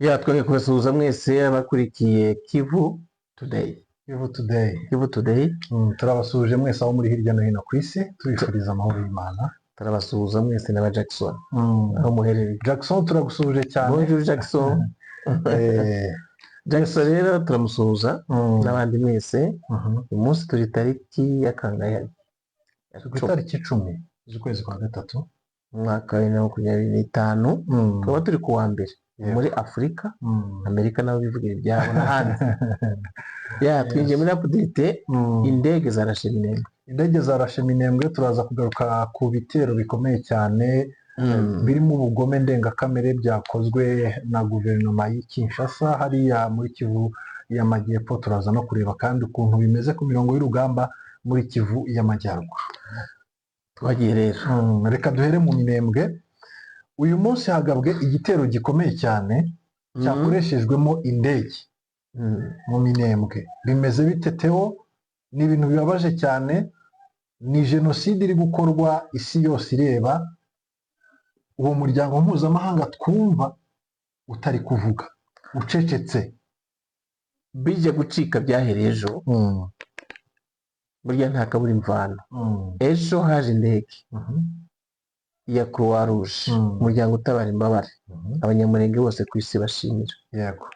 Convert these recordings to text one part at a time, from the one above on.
Ya, twongeye kubasuhuza mwese abakurikiye Kivu Today. Kivu Today. Kivu Today. Turabasuhuje mwese aho muri hirya no hino ku isi, tubifuriza amahoro y'Imana. Turabasuhuza mwese n'aba Jackson aho muherereye. Jackson, turagusuhuje cyane. Bonjour, Jackson. Jackson rero turamusuhuza n'abandi mwese. Uyu munsi turi tariki ya kangahe? Ku itariki 10 z'ukwezi kwa gatatu. Umwaka wa 2025, tukaba turi ku wa mbere muri Afurika. Amerika nabo bivugira ibyabo n'ahandi. Ya, twinjiye muri update. Indege zarashe Minembwe. Indege zarashe Minembwe. Turaza kugaruka ku bitero bikomeye cyane birimo ubugome ndengakamere byakozwe na guverinoma y'i Kinshasa hariya muri Kivu y'Amajyepfo. Turaza no kureba kandi ukuntu bimeze ku mirongo y'urugamba muri Kivu y'Amajyaruguru. Twagiye rero. Reka duhere mu Minembwe. Uyu munsi hagabwe igitero gikomeye cyane cyakoreshejwemo indege mu Minembwe. Bimeze bite, Theo? Ni ibintu bibabaje cyane, ni jenoside iri gukorwa isi yose ireba, uwo muryango mpuzamahanga twumva utari kuvuga, ucecetse. Bijya gucika byahereye ejo. Burya nta kabura imvano. Ejo haje indege ya Croix Rouge, umuryango utabara imbabare, Abanyamurenge bose ku isi bashimira,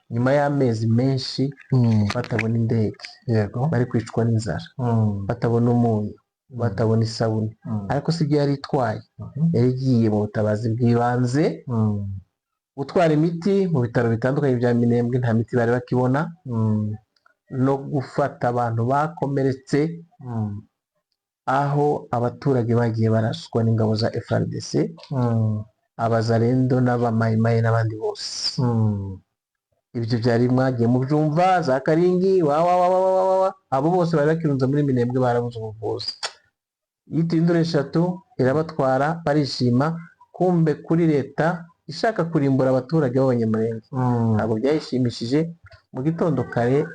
nyuma y'amezi menshi batabona indege, bari kwicwa n'inzara, batabona umunyu, batabona isabune. Ariko si ibyo yari itwaye. Yari igiye mu butabazi bw'ibanze, gutwara imiti mu bitaro bitandukanye bya Minembwe, nta miti bari bakibona, no gufata abantu bakomeretse aho abaturage bagiye baraswa n'ingabo za FARDC, Abazarendo n'Abamayimayi n'abandi bose. Ibyo byari mwagiye mubyumva za Karingi wa wa wa wa wa wa wa. Abo bose bari bakirunze muri Minembwe barabuze ubuvuzi. Yitindura eshatu irabatwara, barishima. Kumbe kuri leta ishaka kurimbura abaturage b'Abanyamurenge, ntabwo byayishimishije. Mu gitondo kare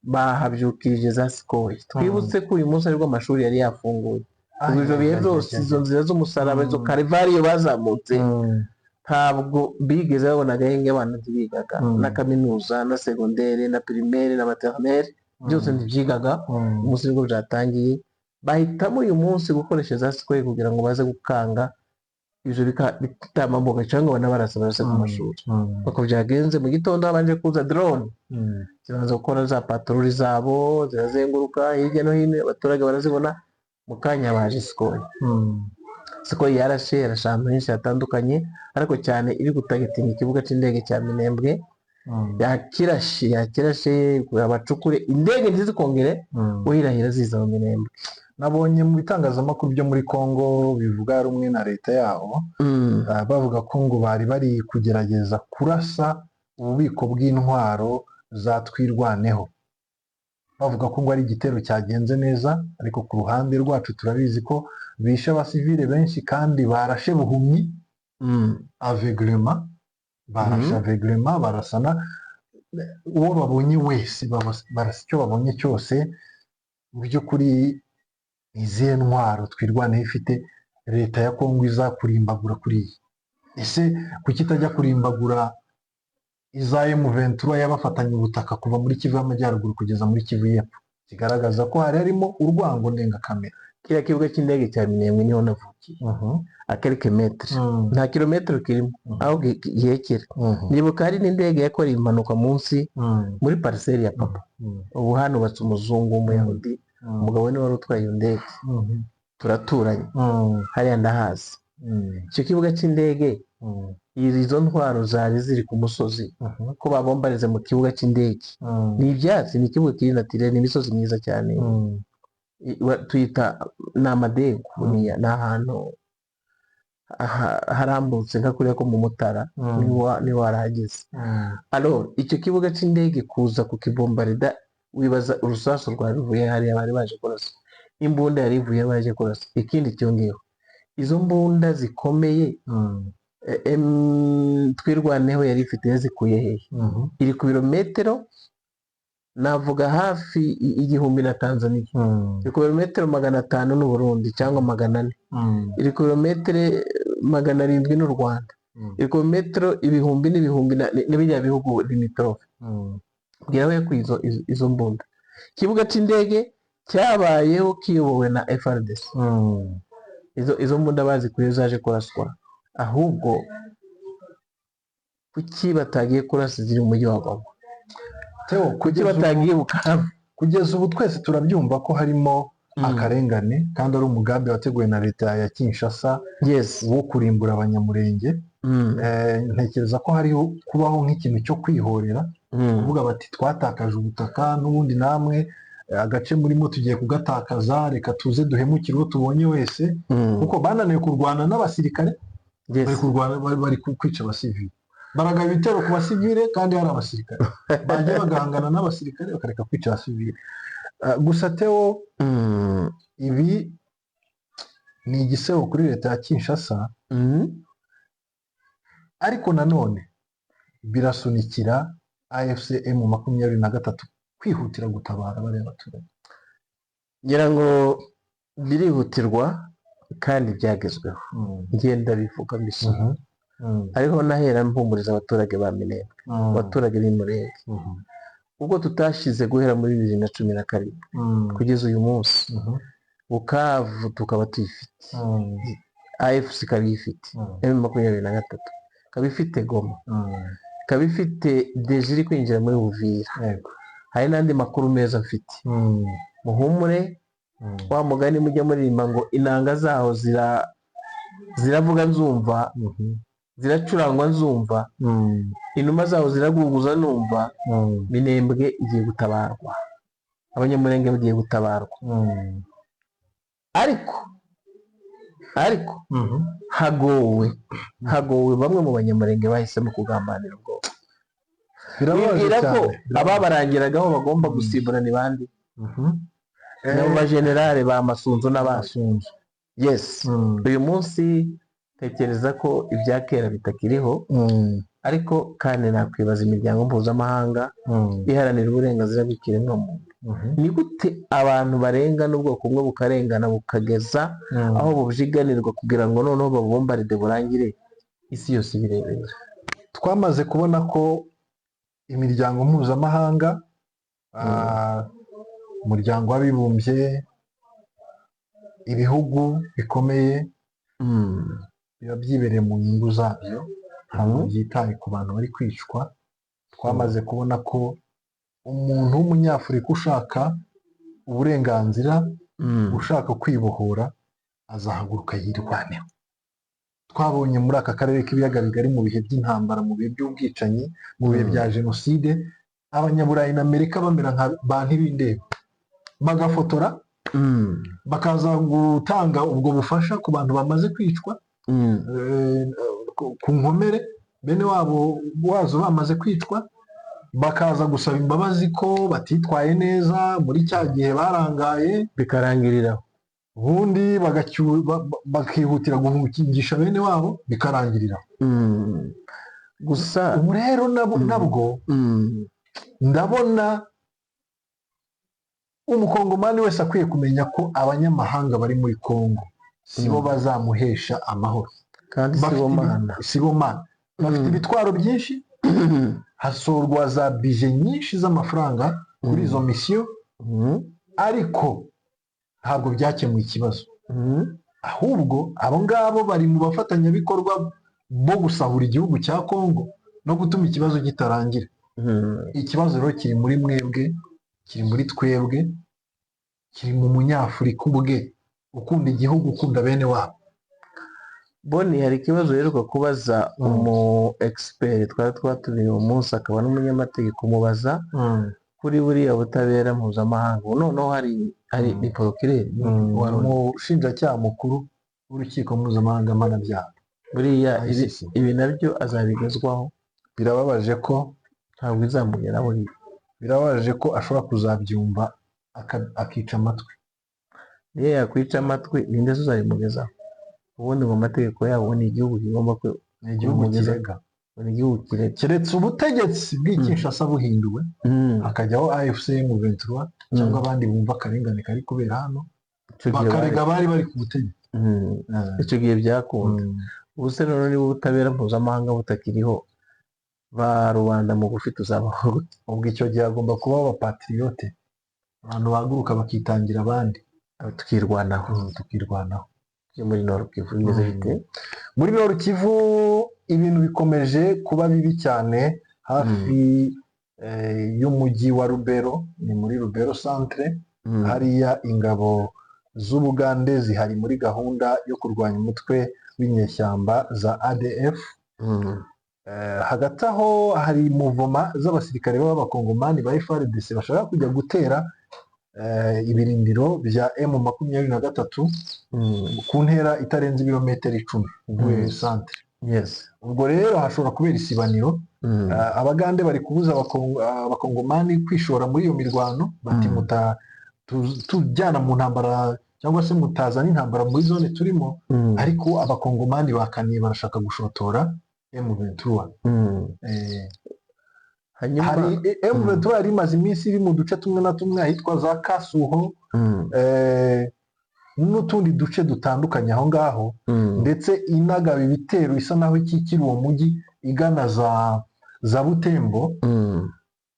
bahabyukirije za Sukhoi. Twibutse ko uyu munsi aribwo amashuri yari yafunguye. Ubu ibyo bihe byose, izo nzira z'umusaraba, izo karivariyo bazamutse, ntabwo bigeze babona agahenge. Abana ntibigaga, na kaminuza na secondaire na primaire na maternelle, byose ntibyigaga. Umunsi nibwo byatangiye. Bahitamo uyu munsi gukoresha za Sukhoi kugira ngo baze gukanga ibyo bitamambuka cyangwa banabarasa, barase ku mashuri. Uko byagenze, mu gitondo habanje kuza drone, zibanza gukora za patrouille zabo, zirazenguruka hirya no hino, abaturage barazibona. Mu kanya baje Sukhoi. Sukhoi yarashe, yarashe ahantu henshi hatandukanye, ariko cyane iri gutargetinga ikibuga cy'indege cya Minembwe. Yakirashe, yakirashe, abacukure indege ntizikongere guhirahira ziza mu Minembwe. Nabonye mu bitangazamakuru byo muri Congo bivuga rumwe na leta yaho, bavuga ko ngo bari bari kugerageza kurasa ububiko bw'intwaro za Twirwaneho, bavuga ko ngo ari igitero cyagenze neza. Ariko ku ruhande rwacu turabizi ko bishe abasivile benshi kandi barashe buhumyi, aveuglement. Barashe aveuglement, barasana uwo babonye wese, barasa icyo babonye cyose. Mu by'ukuri ni izihe ntwaro Twirwaneho ifite leta ya Kongo iza kurimbagura kuriya? Ese kuki itajya kurimbagura iza M23 yabafatanye ubutaka kuva muri Kivu y'Amajyaruguru kugeza muri Kivu y'Epfo? Kigaragaza ko hari harimo urwango ndengakamere. Kiriya kibuga cy'indege cya Minembwe niho navukiye, à quelques mètres, nta kilometero kirimo aho gihekera. Ndibuka hari n'indege yakoreye impanuka munsi muri parcelle ya papa. Ubu hanubatse umuzungu w'Umuyahudi, umugabo we niwe wari utwaye iyo ndege. Turaturanye hariya, ndahazi icyo kibuga cy'indege. Izo ntwaro zari ziri ku musozi, ko babombarize mu kibuga cy'indege? Ni ibyatsi, ni ikibuga kiri naturel, ni imisozi myiza cyane. Tuyita ni amadegu, ni ahantu harambutse nka kuriya ko mu Mutara, niba warahageze. Alors icyo kibuga cy'indege kuza kukibombarida, wibaza urusasu rwari ruvuye hariya bari baje kurasa, imbunda yari ivuye baje kurasa. Ikindi cyongeyeho, izo mbunda zikomeye Twirwaneho yari ifite yazikuye hehe? Iri ku birometero navuga hafi 1000 na Tanzania, iri ku birometero 500 n'u Burundi cyangwa 400, iri ku birometero 700 n'u Rwanda. Ibirometero ibihumbi n'ibihumbi n'ibiriya bihugu limitrophes. Mbwira aho yakuye izo mbunda. Ikibuga cy'indege cyabayeho kiyobowe na FARDC. Izo mbunda bazikuye zaje kuraswa. Ahubwo kuki batagiye kurasa iziri mu mujyi wa Goma? Theo, Kuki kugeza ubu batagiye Bukavu? Kugeza ubu twese turabyumva ko harimo akarengane kandi ari umugambi wateguwe na leta ya Kinshasa wo kurimbura Abanyamurenge. Ntekereza ko hariho kubaho nk'ikintu cyo kwihorera, kuvuga bati: "Twatakaje ubutaka n'ubundi namwe agace murimo tugiye kugatakaza, reka tuze duhemukire uwo tubonye wese," kuko bananiwe kurwana n'abasirikare, bari kurwana, bari kwica abasivile, baragaba ibitero ku basivile kandi hari abasirikare. Bajya bagahangana n'abasirikare bakareka kwica abasivile. Gusa Theo, ibi ni igisebo kuri leta ya Kinshasa, ariko nanone birasunikira AFC M23 kwihutira gutabara bariya baturage. Ngira ngo birihutirwa kandi byagezweho. Ngenda bivuga mbisoma, ariko nahera mpumuriza abaturage ba Minembwe, abaturage b'i Murenge, ubwo tutashize guhera muri 2017 kugeza uyu munsi, Bukavu tukaba tuyifite, AFC ikaba iyifite, M23 ikaba ifite Goma, ikaba ifite déjà iri kwinjira muri Buvira. Hari n'andi makuru meza mfite. Muhumure. Wa mugani mujya muririmba ngo inanga zaho ziravuga nzumva, ziracurangwa nzumva, inuma zaho ziraguguza numva. Minembwe igiye gutabarwa, Abanyamurenge bagiye gutabarwa, ariko hagowe bamwe mu Banyamurenge bahisemo kugambanira ubwoko. Birababaje Bibwira ko cyane. Birababaje. ababarangiragaho bagomba gusimbura ni bande? Nabo bajenerale ba Masunzu n'abandi. Masunzu. Yes. Uyu munsi tekereza ko ibya kera bitakiriho, ariko kandi nakwibaza imiryango mpuzamahanga iharanira uburenganzira bw'ikiremwamuntu: ni gute abantu barengana, ubwoko bumwe bukarengana bukageza aho bubyiganirwa kugira ngo noneho babombaride burangire, isi yose ibirebera? Twamaze kubona ko imiryango mpuzamahanga, Umuryango w'Abibumbye, ibihugu bikomeye, biba byibereye mu nyungu zabyo, ntabwo byitaye ku bantu bari kwicwa. Twamaze kubona ko umuntu w'Umunyafurika ushaka uburenganzira, ushaka kwibohora, azahaguruka yirwaneho. Twabonye muri aka karere k'Ibiyaga Bigari, mu bihe by'intambara, mu bihe by'ubwicanyi, mu bihe bya jenoside, Abanyaburayi na Amerika bamera nka ba ntibindeba, bagafotora, bakaza gutanga ubwo bufasha ku bantu bamaze kwicwa, ku nkomere bene wabo wazo bamaze kwicwa, bakaza gusaba imbabazi ko batitwaye neza muri cya gihe barangaye. Bikarangiriraho. Ubundi bakihutira guhungisha bene wabo, bikarangirira. Gusa Ubu rero nabwo ndabona Umukongomani wese akwiye kumenya ko abanyamahanga bari muri Kongo sibo bazamuhesha amahoro. Kandi si bo Mana. Si bo Mana. Bafite ibitwaro byinshi, hasorwa za budget nyinshi z'amafaranga kuri izo misiyo, ariko ntabwo byakemuye ikibazo. Ahubwo abo ngabo bari mu bafatanyabikorwa bo gusahura igihugu cya Kongo no gutuma ikibazo kitarangira. Ikibazo rero kiri muri mwebwe, kiri muri twebwe, kiri mu Munyafurika ubwe ukunda igihugu, ukunda bene wabo. Boni, hari ikibazo uheruka kubaza umu expert twari twatumiye uwo munsi, akaba n'umunyamategeko, mubaza kuri buriya butabera mpuzamahanga. Ubu noneho hari ni procureur wa Loni. Umushinjacyaha mukuru w'Urukiko Mpuzamahanga Mpanabyaha, Buriya ibi, ICC. ibi nabyo azabigezwaho. Birababaje ko Ntabwo bizamugeraho buriya. Birababaje ko ashobora kuzabyumva akica amatwi. Niyo yakwica amatwi, ninde se uzabimugezaho ubundi? Ngo amategeko yabo ni igihugu kigomba Ni igihugu kumugezaho. kirega. Ni igihugu kirega. Keretse ubutegetsi bw'i Kinshasa buhinduwe, hakajyaho AFC M23 cyangwa abandi bumva akarengane kari kubera hano, Icyo gihe bakarega abari bari ku butegetsi. Icyo gihe byakunda. Ubu se noneho niba ubutabera mpuzamahanga butakiriho, ba rubanda mugufi tuzabaho gute? Ubwo icyo gihe hagomba kubaho abapatriote, abantu bahaguruka bakitangira abandi. Tukirwanaho. Tukirwanaho. Byo muri Nord Kivu bimeze bite? Muri Nord Kivu ibintu bikomeje kuba bibi cyane hafi y'umujyi wa Rubero, ni muri Rubero centre. Hariya ingabo z'Ubugande zihari muri gahunda yo kurwanya umutwe w'inyeshyamba za ADF. Hagati aho hari mouvement z'abasirikare b'abakongomani ba FARDC bashaka kujya gutera ibirindiro bya M23 ku ntera itarenze ibirometero 10 uvuye centre. Ubwo rero hashobora kubera isibaniro. Abagande bari kubuza abakongomani kwishora muri iyo mirwano, bati muta tujyana mu ntambara cyangwa se mutazana intambara muri zone turimo. Ariko abakongomani bakaniye, barashaka gushotora M23. Hanyuma Hari M23 yari imaze iminsi iri mu duce tumwe na tumwe ahitwa za Kasuho n'utundi duce dutandukanye aho ngaho, ndetse inagaba ibitero isa naho ikikira uwo mujyi igana za Butembo.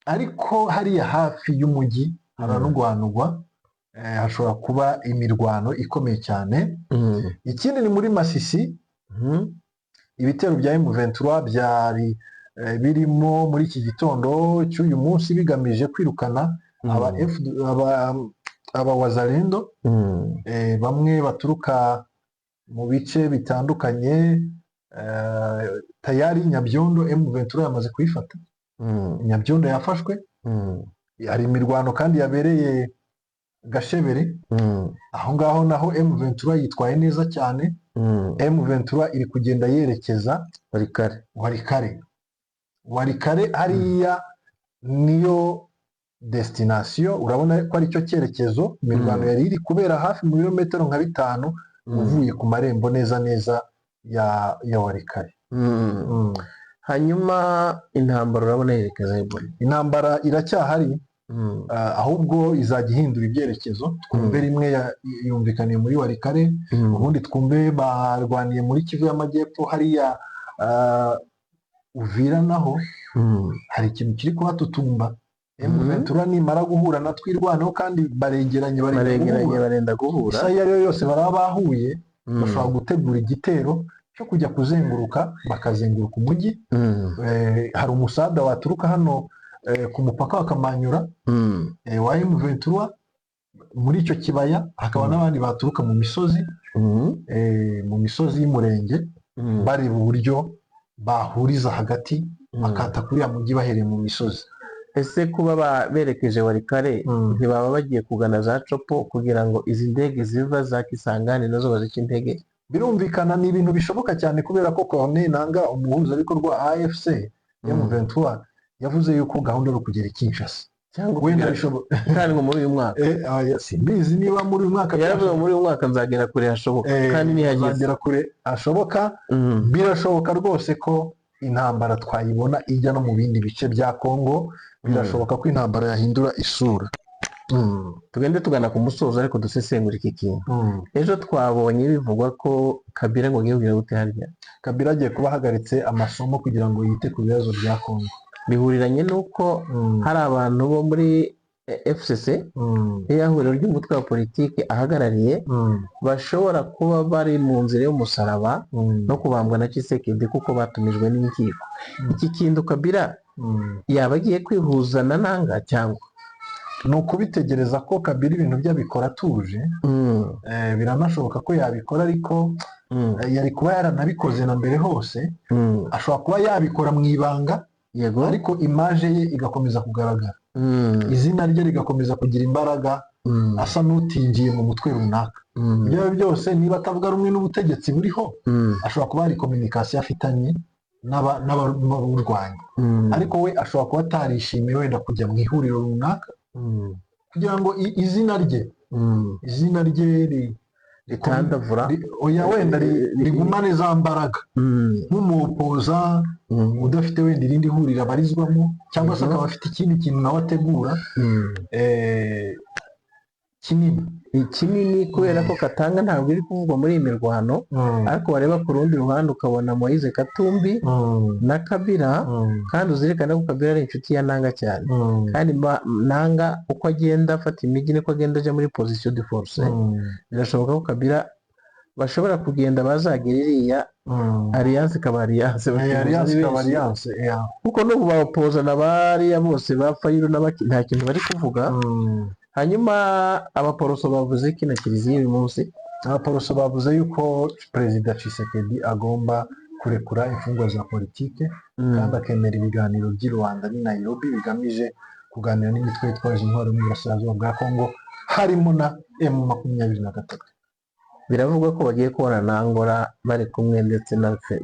Ariko hariya hafi y'umujyi haranugwanugwa, hashobora kuba imirwano ikomeye cyane. Ikindi ni muri Masisi. Ibitero bya M23 byari birimo muri iki gitondo cy'uyu munsi bigamije kwirukana aba wazalendo bamwe baturuka mu bice bitandukanye. Tayari Nyabyondo M23 yamaze kuyifata. Nyabyondo yafashwe. Hari imirwano kandi yabereye Gashebere. Aho ngaho naho M23 yitwaye neza cyane. M23 iri kugenda yerekeza Walikale. Walikale. Walikale hariya niyo destination, urabona ko ari cyo cyerekezo. Imirwano yari iri kubera hafi mu birometero nka 5 uvuye ku marembo neza neza ya Walikale. Hanyuma intambara urabona yerekeza Ebola? Intambara iracyahari, ahubwo izajya ihindura ibyerekezo. Twumve rimwe yumvikaniye muri Walikale, ubundi twumve barwaniye muri Kivu y'Amajyepfo hariya Uvira naho hari ikintu kiri kuhatutumba. M23 nimara guhura na Twirwaneho, kandi baregeranye, barenda Baregeranye. guhura. Barenda guhura. Isaha iyo ari yo yose baraba bahuye. Bashobora gutegura igitero cyo kujya kuzenguruka, bakazenguruka umujyi. Hari umusada waturuka hano ku mupaka wa Kamanyura wa M23 muri icyo kibaya, hakaba n'abandi baturuka mu misozi, mu misozi y'umurenge, bareba uburyo bahuriza hagati bakata kuri ya mujyi bahereye mu misozi. Ese kuba berekeje Walikale, ntibaba bagiye kugana za Tshopo kugira ngo izi ndege ziva za Kisangani nazo bazice intege? Birumvikana, ni ibintu bishoboka cyane, kubera ko Corneille Nanga, umuhuzabikorwa wa AFC M23, yavuze yuko gahunda ari ukugera i Kinshasa. Cyangwa Wenda bishoboka. Kandi ngo muri uyu mwaka. Simbizi niba muri uyu mwaka. Yaravuze ngo muri uyu mwaka nzagera kure hashoboka, kandi nihageze. Azagera kure hashoboka. Birashoboka rwose ko intambara twayibona ijya no mu bindi bice bya Kongo. Birashoboka ko intambara yahindura isura. Tugende tugana ku musozo, ariko dusesengura iki kintu. Ejo twabonye bivugwa ko Kabila ngo agiye kugira gute harya? Kabila agiye kuba ahagaritse amasomo kugira ngo yite ku bibazo bya Kongo. Bihuriranye n'uko hari abantu bo muri FCC, ririya huriro ry'umutwe wa politiki ahagarariye, bashobora kuba bari mu nzira y'umusaraba no kubambwa na Tshisekedi kuko batumijwe n'inkiko. Iki kintu Kabila yaba agiye kwihuza na Nanga cyangwa? Ni ukubitegereza ko Kabila ibintu bye abikora atuje. Biranashoboka ko yabikora, ariko yari kuba yaranabikoze na mbere hose. Ashobora kuba yabikora mu ibanga, ariko image ye igakomeza kugaragara, izina rye rigakomeza kugira imbaraga, asa n'utinjiye mu mutwe runaka. Ibyo ari byo byose, niba atavuga rumwe n'ubutegetsi buriho, ashobora kuba hari communication afitanye n'abamurwanya, ariko we ashobora kuba atarishimiye wenda kujya mu ihuriro runaka kugira ngo izina rye ritandavura. Oya, wenda rigumane za mbaraga nk'umupoza udafite wenda irindi huriro abarizwamo, cyangwa se akaba afite ikindi kintu nawe ategura. Kinini. Ni kinini kubera ko Katanga ntabwo iri kuvugwa muri iyi mirwano, ariko wareba ku rundi ruhande ukabona Moise Katumbi na Kabila, kandi uzirikane ko Kabila ari inshuti ya Nanga cyane, kandi Nanga uko agenda afata imijyi niko agenda ajya muri position de force. Birashoboka ko Kabila bashobora kugenda bazagera iriya alliance ikaba alliance, bakihuza alliance ari ikaba benshi. Alliance, yeah. Kuko n'ubu bawupozana bariya bose ba Fayulu n'abaki nta kintu bari kuvuga. Hanyuma Abaporoso bavuze iki na Kiliziya uyu munsi? Abaporoso bavuze yuko Perezida Tshisekedi agomba kurekura imfungwa za politike kandi akemera ibiganiro by'i Rwanda n'i Nairobi bigamije kuganira n'imitwe yitwaje intwaro mu burasirazuba bwa Kongo, harimo na M23. Biravugwa ko bagiye kubona na Angola bari kumwe ndetse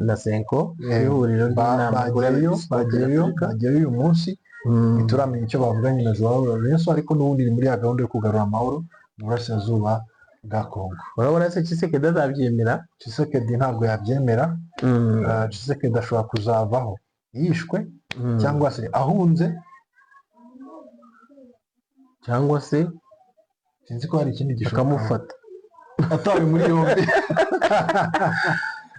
na CENCO, ihuriro ry'inama nkuru Bagiyeyo. y'Abepiskopi Bagiyeyo. Gatolika. Bagiyeyo uyu munsi. Ntituramenya icyo bavuganye na Joao Lourenço, ariko n'ubundi ni muri ya gahunda yo kugarura amahoro mu burasirazuba bwa Kongo. Urabona se Tshisekedi azabyemera? Tshisekedi ntabwo yabyemera. Tshisekedi ashobora kuzavaho yishwe cyangwa se ahunze. Cyangwa se Sinzi ko hari ikindi gishoboka. Bakamufata. Atawe muri yombi.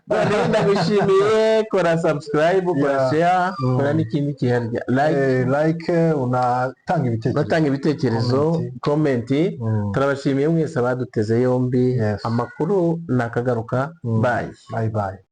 Noneho ndagushimiye, kora subscribe, kora share, kora n'ikindi kiharya, like. Like, unatanga ibitekerezo. Batanga ibitekerezo, comment. Turabashimiye mwese abaduteze yombi. Yes. Amakuru nakagaruka. Bye. Bye bye.